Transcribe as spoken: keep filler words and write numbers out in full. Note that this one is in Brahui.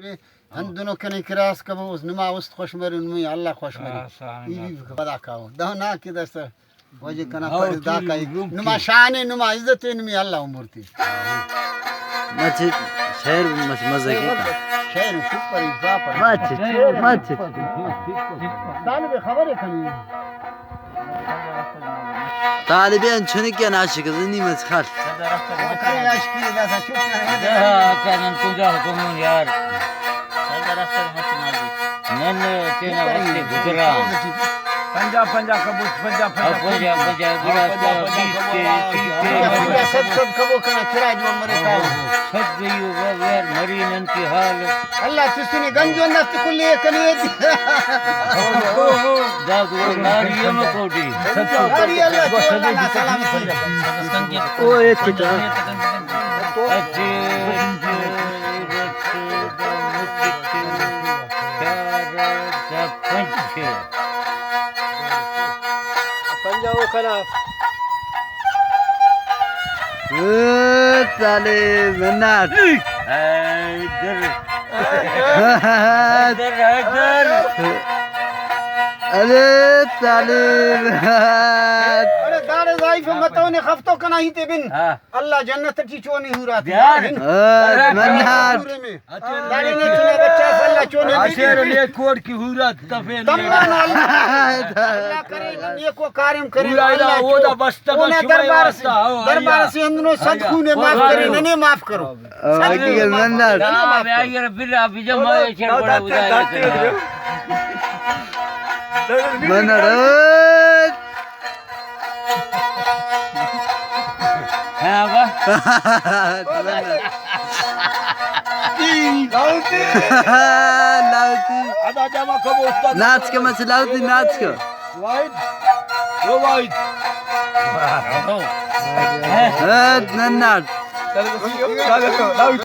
ہندنو کنے کراس کبو، اس نما است خوش مرے، نمے اللہ خوش مرے۔ آسا، ای بھی پدا کاو۔ دہنا کہ دست وجہ کنا ہاں، فرض دا ٹھیک، کائی۔ روم نما ٹھیک۔ شان ہے، نما عزت ہے، نمے اللہ عمر تے۔ مچ شعر مچ مزہ کے کا۔ شعر سپر ہے، پراپر۔ مچ، مچ۔ طالب خبر ہے کنے۔ طالبین چھنکین عاشق زنی مچ خل۔ کنے عاشقی دا سا چپ کرے۔ دا کنے کجا حکم یار۔ نن تینا وخت گزران۔ پنجاہ، پنجاہ کبوت، پنجاہ، پنجاہ۔ پنجاہ، پنجاہ، گڑا بیس کے، تیس کے۔ پنجاہ، سد، سد کبو کنا کرا جوان مرے کاو۔ سد گئی و غیر مری نن کی حال۔ اللہ تسنے گنج و نفت کل یہ کنے۔ دا گڑا ناری ہم کوٹی۔ ناری اللہ تو اللہ نا سلامتی۔ او ایک کتا۔ اچھے، اچھے، اچھے، اچھے۔ چار، چار، پنچ۔ پنجاہ او خلاف۔ اے طالب منت۔ حیدر۔ حیدر، حیدر۔ ارے طالب۔ ارے داڑے ضعیف متونے خفتو کنا ہیتے بن۔ ہاں۔ اللہ جنت ٹی چونے ہورا تے۔ یار۔ اے منت۔ داڑے نے چنا بچہ فلا چونے۔ آ شیر نے کوڑ کی ہورا تفین۔ تمنا اللہ۔ اللہ کرے، نیکو کاریم کرے۔ پورا اللہ اودا چو۔ بستہ اونا شمائے دربار واسطہ، سے، او، دربار اللہ۔ سے اندنو صد اللہ۔ خونے معاف کرے، ننے معاف کرو۔ او، صد حقیقت خونے معاف منت۔ کرے، ننے معاف کرو۔ آ، بیا، بلا، بجا، ما، چڑ، بڑا، بجا، منت۔ ہاں، واہ۔ لاہوتی۔ ناچ کے مچ لاہوتی، ناچ کے۔ واحد۔ او واحد۔ اے نناٹ۔